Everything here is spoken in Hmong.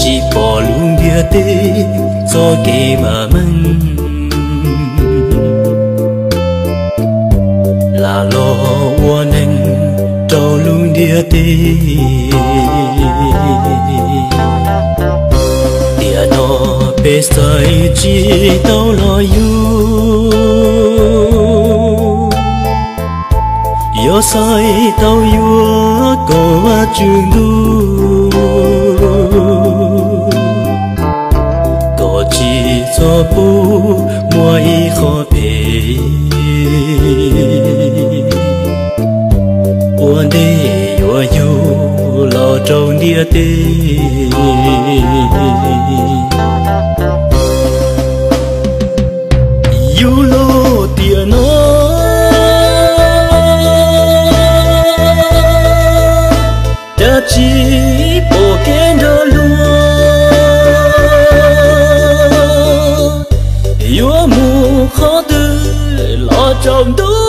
Tsis pom lub ntiaj teb txoj kev vam meej, lam los ua neeg rau lub ntiaj teb. Tiam no peb xaiv tsis tau los yug, yuav xaiv tau yuav kom Vajtswv ntuj, kom tsis txhob pub muaj ib qho phem ua ntej yuav yug los rau ntiaj teb. Yug los tiam no, cas tsis pom kev nrog luag, yuav mus qhov twg los tsaus ntuj.